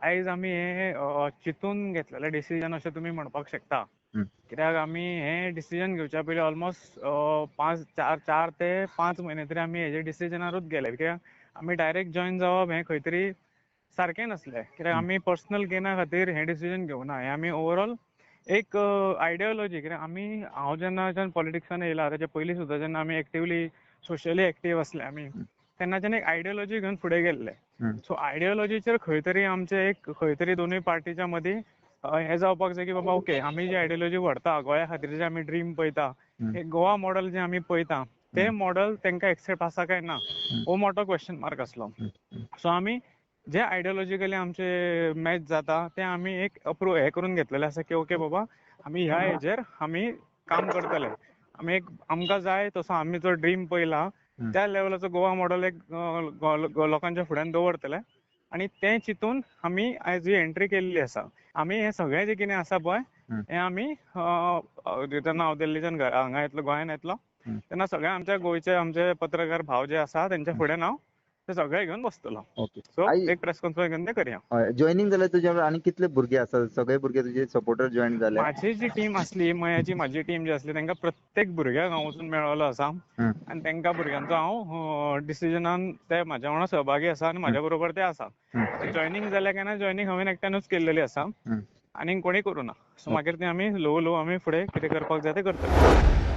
आयज आमी हें चिंतून घेतलेलें डिसिजन अशें तुमी म्हणपाक शकता. कित्याक आमी हें डिसिजन घेवच्या पयलीं ऑलमोस्ट 5 4 4 ते 5 म्हयने तरी आमी हेजे डिसिजनारूच गेले. कित्याक आमी डायरेक्ट जॉयन जावप हें खंय तरी सारकें नासलें. कित्याक आमी पर्सनल गेना खातीर हें डिसिजन घेवना, हें आमी ओवरऑल एक आयडियोलॉजी. कित्याक आमी हांव जेन्ना पॉलिटिक्सान येयला तेच्या पयलीं सुद्दां जेन्ना आमी एक्टिवली सोशली एक्टीव आसले आमी, तेन्नाच्यान एक आयडियोलॉजी घेवन फुडें गेल्ले. सो आयडियोलॉजीचेर खंय तरी आमचे एक खंय तरी दोनूय पार्टीच्या मदीं हें जावपाक जाय की बाबा ओके आमी जी आयडियोलॉजी व्हरता गोंया खातीर, जे आमी ड्रीम पळयता, एक गोवा मॉडल जें आमी पळयता तें मॉडल तांकां एक्सेप्ट आसा काय ना हो मोठो क्वेश्चन मार्क आसलो. सो आमी जे आयडियोलॉजिकली आमचे मॅच जाता ते आमी एक अप्रूव हें करून घेतलेलें आसा की ओके बाबा आमी ह्या हेजेर आमी काम करतले. आमी एक आमकां जाय तसो आमी जो ड्रीम पळयला त्या लेवलाचो गोवा मॉडल एक लोकांच्या फुड्यान दवरतले आनी तें चिंतून आमी आयज ही एंट्री केल्ली आसा. आमी हें सगळें जें कितें आसा पळय हें आमी जेन्ना हांव दिल्लीच्यान हांगा येतलो, गोंयान येतलो तेन्ना सगळे आमच्या गोंयचे आमचे पत्रकार भाव जे आसा तेंच्या फुड्यान हांव ते सगळे घेवन बसतलो. सो एक प्रेस कॉन्फरन्स घेवन ते करया. जॉयनिंग जाल्यार तुज्या आनी कितले भुरगे आसा? सगळे भुरगे तुजे सपोर्टर जॉयन जाले? माझी जी टीम आसली, मयाची माझी टीम जी आसली तांकां प्रत्येक भुरग्याक हांव वचून मेळ्ळो आसा आनी तांकां भुरग्यांचो हांव डिसिजनान ते म्हाज्या वांगडा सहभागी आसा आनी म्हाज्या बरोबर ते आसा. जॉयनिंग जाल्या काय ना, जॉयनिंग हांवें एकट्यानूच केल्लेली आसा, आनीक कोणी करूं ना. सो मागीर ते आमी ल्हवू ल्हवू आमी फुडें कितें करपाक जाय तें करतले.